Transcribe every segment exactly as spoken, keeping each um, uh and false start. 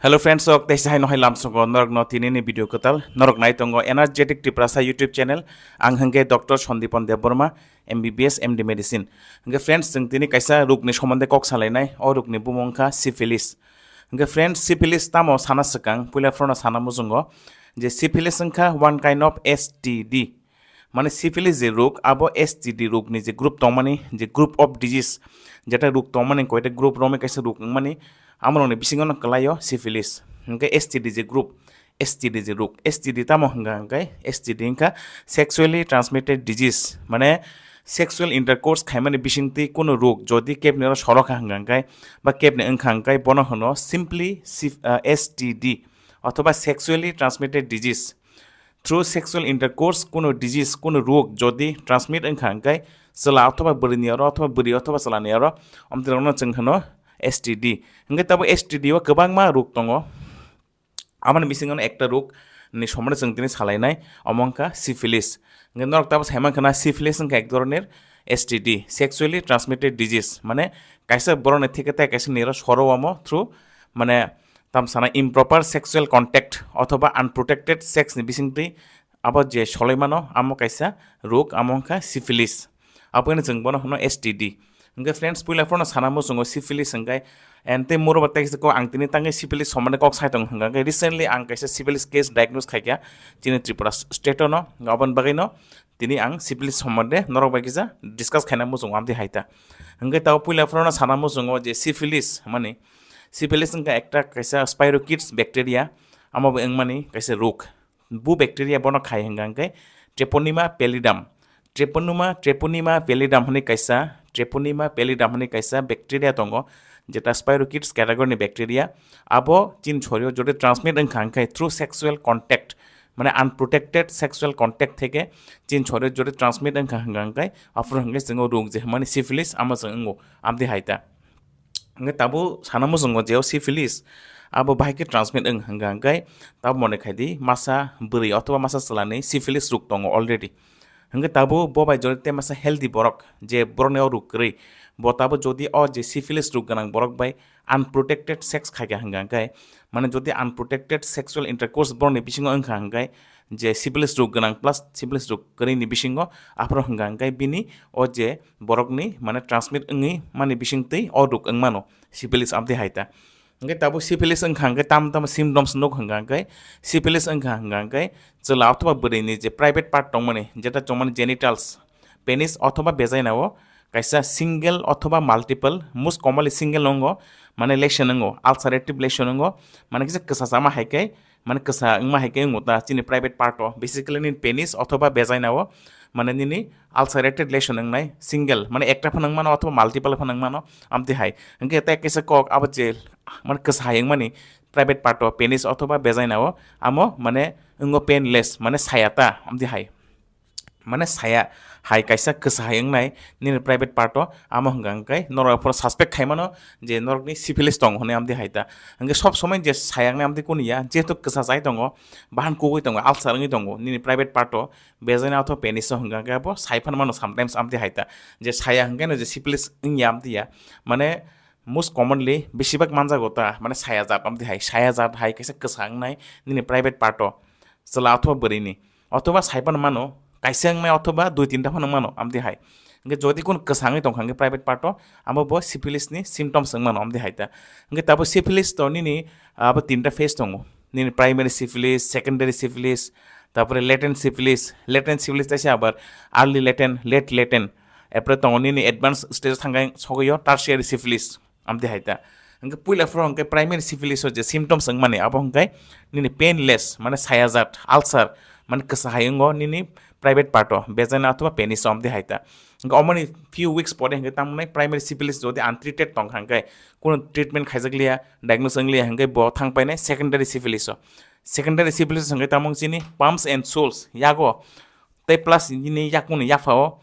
Hello friends, ok, teisa hai nohai lamsongo norok no tini ni video kwtal norok nai tongo Energetic Tiprasa YouTube channel. Ang hwnkhe Doctor Sandipon Debbarma, M B B S, M D Medicine. Hwnkhe friends, chwng tini kaisa rukni somonde kok salainai, o rukni bumung wngkha syphilis. Hwnkhe friends, syphilis tamo sana swkang, puila phorno sana muchungo je syphilis wngkha one kind of S T D. Mane syphilis je ruk, abo S T D rukni je group tongmani, je group of disease, jeta ruk tongmani koita group romwi kaisa ruk wngmani, amorokni bisingo no kwlaio syphilis. Hwnkhe S T D je group, S T D je ruk, S T D tamo hwnkha hwnkhe S T D wngkha sexually transmitted disease, mane sexual intercourse khaimani bisingtwi kunu ruk jodi kebni oro sorokha hwnkha hwnkhe ba kebni wngkha hwnkhe bono hwno simply syph-, ah, S T D othoba sexually transmitted disease. Through sexual intercourse kunu disease, kunu ruk jodi transmit wngkha hwnkhe chwla othoba bwrwini oro othoba bwrwi othoba chwlani oro, omtwirokno chwng hwno S T D. Hwnkhe tabo S T D o kwbangma ruk tongo. Aboni bisingo ekta ruk ni sombano chwng tini salainai, omo wngkha syphilis. Hwnkhe norok tabo saimankha na syphilis wngkha ek dhoroner S T D, sexually transmitted disease, mane kaisa borokni theke tei kaisa niro soro omo through, mane tam sana improper sexual contact othoba unprotected sex ni bisingtwi abo je solaimano amo kaisa ruk, amo wngkha syphilis. Abo hwnwi chwng bono hwno S T D. Hwnkhe friends, puila phano sana muchungo syphilis hwnkhe, and tei moroba text ko ang tini tangwi syphilis sombani kok sai tong hwnkha hwnkhe recently ang kaisa syphilis case diagnose khaikha chini Tripura state-o no, aboni bagwi no tini ang syphilis sombande norok bai kisa discuss khaina muchungo amtwi hai ta. Hwnkhe tabo puila phano sana muchungo je syphilis hwnmani, syphilis wngkha ekta kaisa spirochetes bacteria, amo bo wngmani kaisa ruk. Bu bacteria bono khai hwnkha hwnkhe Treponema pallidum. Treponema, Treponema pallidum hwnwi kaisa, Treponema pallidum hwnwi kaisa bacteria tongo, jeta spirochetes category ni bacteria. Abo chini sorio jodi transmit wngkha hwnkhe through sexual contact, mane unprotected sexual contact theke chini sorio jodi transmit wngkha hwnkha hwnkhe aphuru hwnkhe chwngno ruk je hwnmani syphilis amo chwng wngo, amtwi hai ta. Hwnkhe tabuk sana muchungo je o syphilis abo bahai khe transmit wng hwnkha hwnkhe tabuk mone khai di masa bwrwi othoba masa chwlani syphilis ruk tongo already. Hwnkhe tabuk bo bai jodi tei masa healthy borok je borokni o ruk kwrwi, bo tabuk jodi o je syphilis ruk gwnang borok bai unprotected sex khaikha hwnkha hwnkhe, mane jodi unprotected sexual intercourse borokni bisingo wngkha hwnkhe, je syphilis ruk gwnang plus syphilis ruk kwrwini bisingo aphuru hwnkha hwnkhe bini o je borokni mane transmit wngwi mani bisingtwi o ruk wngmano syphilis amtwi hai ta. Hwnkhe tabuk syphilis wngkha hwnkhe tam tam symptoms nuk hwnkha hwnkhe syphilis wngkha hwnkha hwnkhe chwla othoba bwrwini je private part tongmani jeta chongmani genitals, penis othoba vagina o kaisa single othoba multiple, most commonly single wngo, mane lesion wngo, ulcerative lesion wngo, mane kisa kwsa chama hai khe, mane kwsa wngma hai khe wngo ta chini private part o, basically nini penis othoba vagina o, mane nini ulcerated lesion wngnai single, mane ekta phano wngmano othoba multiple phano wngmano, amtwi hai. Hwnkhe tei kaisa kok abo je, mane kwsa hai wngmani private part o, penis othoba vagina o, amo mane wngo painless, mane saya ta, amtwi hai. Mane saya hai kaisa kwsa hai wngnai nini private part o, amo hwnkha hwnkhe norok phano suspect khaimano je norokni syphilis tong hwnwi amtwi hai ta. Hwnkhe sob somoi je saya wngnai amtwi kunu ya, jehetu kwsa chai tongo, bahan kugui tongo, ulcer wngwi tongo nini private part o, vagina othoba penis o hwnkha hwnkhe abo sai phano mano sometimes amtwi hai ta. Je saya hwnkhe no je syphilis wngya amtwi ya, mane most commonly besibak manjago ta, mane saya jat amtwi hai, saya jat hai kaisa kwsa wngnai nini private part o, chwla othoba bwrwini, othoba sai phano mano, kaisa wngnai othoba dui tinta phano mano amtwi hai. Hwnkhe jodi kun kwsa wngwi tongkha hwnkhe private part o, amo bo syphilis ni symptoms wng mano amtwi hai ta. Hwnkhe tabuk syphilis to nini abo tinta phase tongo, nini primary syphilis, secondary syphilis, tapore latent syphilis, latent syphilis taisa abar early latent, late latent, epore tongo nini advanced stage o thangkhe sogwi o tertiary syphilis. Amtwi hai ta. Hwnkhe puila phoro hwnkhe primary syphilis o je symptoms wngmani abo hwnkhe nini painless, mane saya jat, ulcer, mane kwsa hai wngo nini private part o, vagina othoba penis o amtwi hai ta. Hwnkhe omoni few weeks pore hwnkhe tamo nai primary syphilis jodi untreated tongkha hwnkhe, kuno treatment khaijak liya, diagnose wng liya hwnkhe bo thang painai secondary syphilis o. Secondary syphilis hwnkhe tamo chini pumps and stools yago tei plus nini yakungni yapha o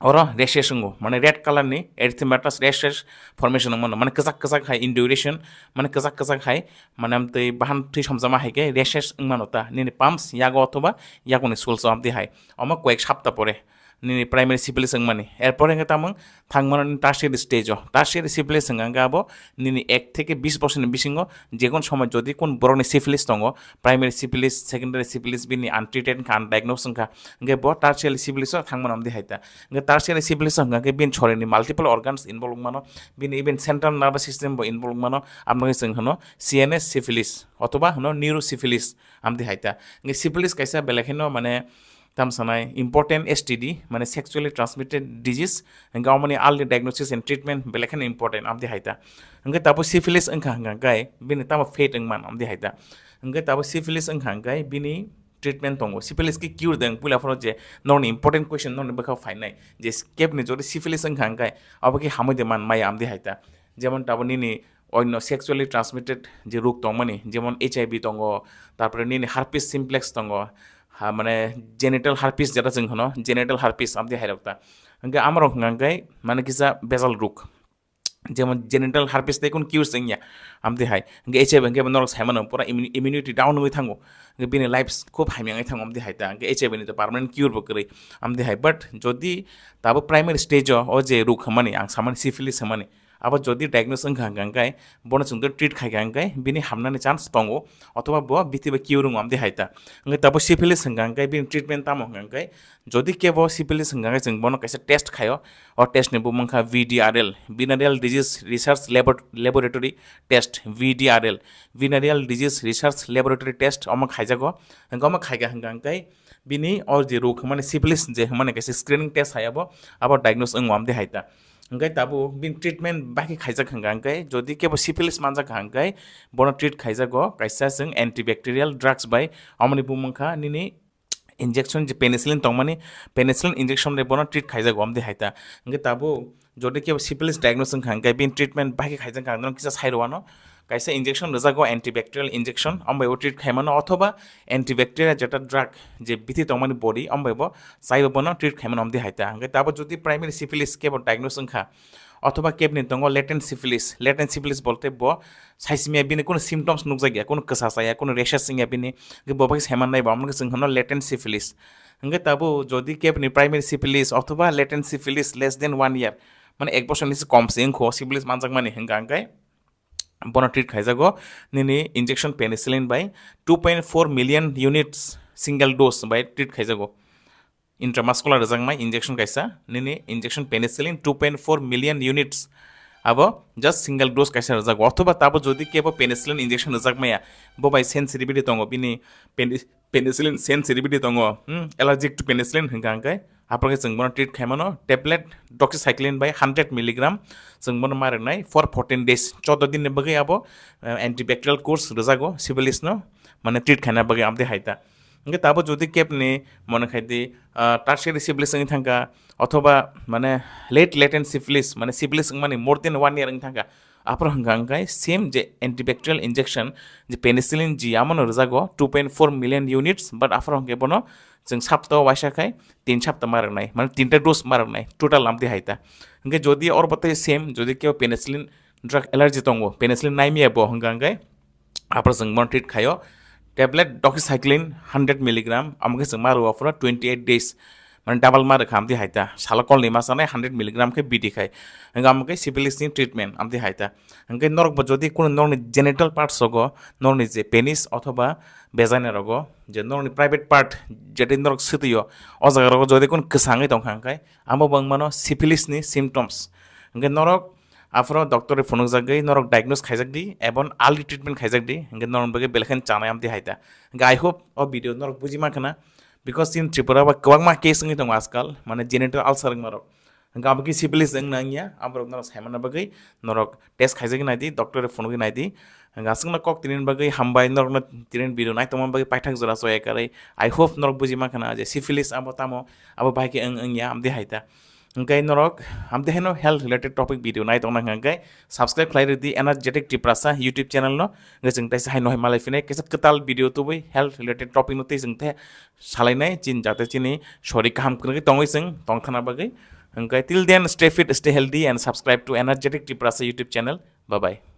oro rashes wngo, mane red color ni erythematous rashes formation wng mano, mane kwchak kwchak hai induration, mane kwchak kwchak hai, mane amtwi bahan thwi somjama hai khe rashes wng mano ta nini pumps yago othoba yakungni stools o amtwi hai. Omo koyek sapta pore, nini primary syphilis wngmani. Erpor hwnkhe tamo thangmano nini tertiary stage o. Tertiary syphilis hwnkha hwnkhe abo nini ek theke bis bosorni bisingo jekun somoy jodi kun borokni syphilis tongo, primary syphilis, secondary syphilis bini untreated wngkha, undiagnosed wngkha, hwnkhe bo tertiary syphilis o thangmano amdi hai ta. Hwnkhe tertiary syphilis o hwnkha hwnkhe bini sorini multiple organs involve wngmano, bini even central nervous system bo involve wngmano, amno chwng hwno C N S syphilis othoba hwno neurosyphilis amdi hai ta. Hwnkhe syphilis kaisa belai kheno mane tam sanai important S T D, mane sexually transmitted disease, hwnkhe omoni early diagnosis and treatment belai kheno important amdi hai ta. Hwnkhe tabo syphilis wngkha hwnkha hwnkhe bini tamo fate wngman amdi hai ta. Hwnkhe tabo syphilis wngkha hwnkhe bini treatment tongo. Syphilis khe cure deng, puila phoro je norokni important question norokni bwkhao phainai je kebni jodi syphilis wngkha hwnkhe abo khe hamwi de man maya amdi hai ta. Jemon tabo nini onno sexually transmitted je rog tongmani, jemon H I V tongo, tarpore nini herpes simplex tongo, ha, mane genital herpes jeta chwng hono, genital herpes amdi hai rok ta. Hwnkhe amorok hwnkha hwnkhe mane kisa bejal rog. Jemon genital herpes tei kun cure wngya, amdi hai. Hwnkhe H I V hwnkhe norok saimano pura immu-, immunity down wngwi thango. Hwnkhe bini life khub hamya wngwi thango amdi hai ta. Hwnkhe H I V ni to permanent cure bo kwrwi amdi hai. But jodi tabo primary stage o, o je rog hwnmani, ang samani syphilis hwnmani, abo jodi diagnose wngkha hwnkha hwnkhe, bono chwng treat khaikha hwnkhe bini hamnani chance tongo, othoba bo bithi bai cure wngo amdi hai ta. Hwnkhe tabo syphilis hwnkha hwnkhe bini treatment tamo hwnkha hwnkhe, jodi kebo syphilis hwnkha hwnkhe chwng bono kaisa test khaio, o test ni bumung kha V D R L, Venereal Disease Research Labor-, Laboratory Test, V D R L, Venereal Disease Research Laboratory Test omo khaijago. Hwnkhe omo khaikha hwnkha hwnkhe bini o je rog hwnmani syphilis je hwnmani kaisa screening test hai abo, abo diagnose wngo amdi hai ta. Hwnkhe tabo bini treatment bai khe khaijak hwnkha hwnkhe, jodi kebo syphilis manjak hwnkha hwnkhe bono treat khaijago kaisa chwng antibacterial drugs bai, omoni bumung kha nini injection je penicillin tongmani, penicillin injection de bono treat khaijago amdi hai ta. Hwnkhe tabo jodi kebo syphilis diagnose wngkha hwnkhe bini treatment bai khe khaijak hwnkha hwnkhe kisa sai rwano. Kaisa injection rwjago, antibacterial injection, omo bai bo treat khaimano, othoba antibacterial jeta drug je bithi tongmani body, omo bai bo chaibo bono treat khaimano amdi hai ta. Hwnkhe tabo jodi primary syphilis kebo diagnose wngkha, othoba kebni tongo latent syphilis, latent syphilis bolte bo saisimya bini kuno symptoms nukjakya, kuno kwsa chaya, kuno rashes wngya bini, hwnkhe bo bai saiman nai bo, amoni chwng hwno latent syphilis. Hwnkhe tabo jodi kebni primary syphilis othoba latent syphilis less than one year, mane ek bosor ni se kom se wngkho syphilis manjakmani hwnkha hwnkhe, bono treat khaijago nini injection penicillin bai two point four million units single dose bai treat khaijago. Intramuscular rwjakmai injection kaisa, nini injection penicillin two point four million units, abo just single dose kaisa rwjago. Othoba tabo jodi kebo penicillin injection rwjakmaya, bo bai sensitivity tongo, bini peni-, penicillin sensitivity tongo, hmm, allergic to penicillin hwnkha hwnkhe, aphuru khe chwng bono treat khaimano tablet doxycycline bai hundred milligram, chwng bono ma rwnai for fourteen days, choudo din ni bagwi abo, eh, antibacterial course rwjago syphilis no, mane treat khaina bagwi amdi hai ta. Hwnkhe tabo jodi kebni mone khai di, ah, tertiary syphilis wngwi thangkha, othoba mane late latent syphilis, mane syphilis wngmani more than one year wngwi thangkha, aphuru hwnkha hwnkhe same je antibacterial injection je penicillin ji amono rwjago two point four million units, but aphuru hwnkhe bono chwng sapta o waisa khai tin sapta ma rwnai, mane tinta dose ma rwnai total amdi hai ta. Hwnkhe jodi oro bo tei same, jodi kebo penicillin drug allergy tongo, penicillin naimya bo hwnkha hwnkhe, aphuru chwng bono treat khaio tablet doxycycline hundred milligram, amo khe chwng ma rwo aphuru twenty eight days, mane double ma rwkha amdi hai ta, salo kolni ma chanai hundred milligram khe bidi khai, hwnkha amo khe syphilis ni treatment amdi hai ta. Hwnkhe norok bo jodi kuno norokni genital parts rogo, norokni je penis othoba vagina rogo, je norokni private part, jeti norok swtwi o, o jaga rogo jodi kuno kwsangwi tongkha hwnkhe, amo bo wngmano syphilis ni symptoms. Hwnkhe norok aphuru doctor bai phunukjagwi norok diagnose khaijak di, ebon early treatment khaijak di, hwnkhe norok bagwi belai kheno chanai amdi hai ta. Hwnkhe I hope o video norok buji mankha na, because in Tripura ba kwbangma case wngwi tongo ajkal, mane genital ulcer wngma rok. Hwnkhe abo khe syphilis wngna wngya, aborok norok saimana bagwi norok test khaijagwi naidi, doctor bai phunugwi naidi. Hwnkhe aswkno kok tinini bagwi hambai, norokno tinini video naitongma bagwi paithak jora choya karwi. I hope norok buji mankha na je syphilis abo tamo, abo bai khe wng wngya amdi hai ta. Hwnkhe norok amdi haino health related topic video naitongna hwnkhe subscribe khlai rwdi Energetic Tiprasa YouTube channel no. Hwnkhe chwng teisa haino hai malai phinai kaisa kwtal video tubui health related topic no tei chwng the salainai chin jate chini sori kaham kwrwngwi tongwi chwng tongthana bagwi. Hwnkhe till then, stay fit, stay healthy and subscribe to Energetic Tiprasa YouTube channel. Bye bye.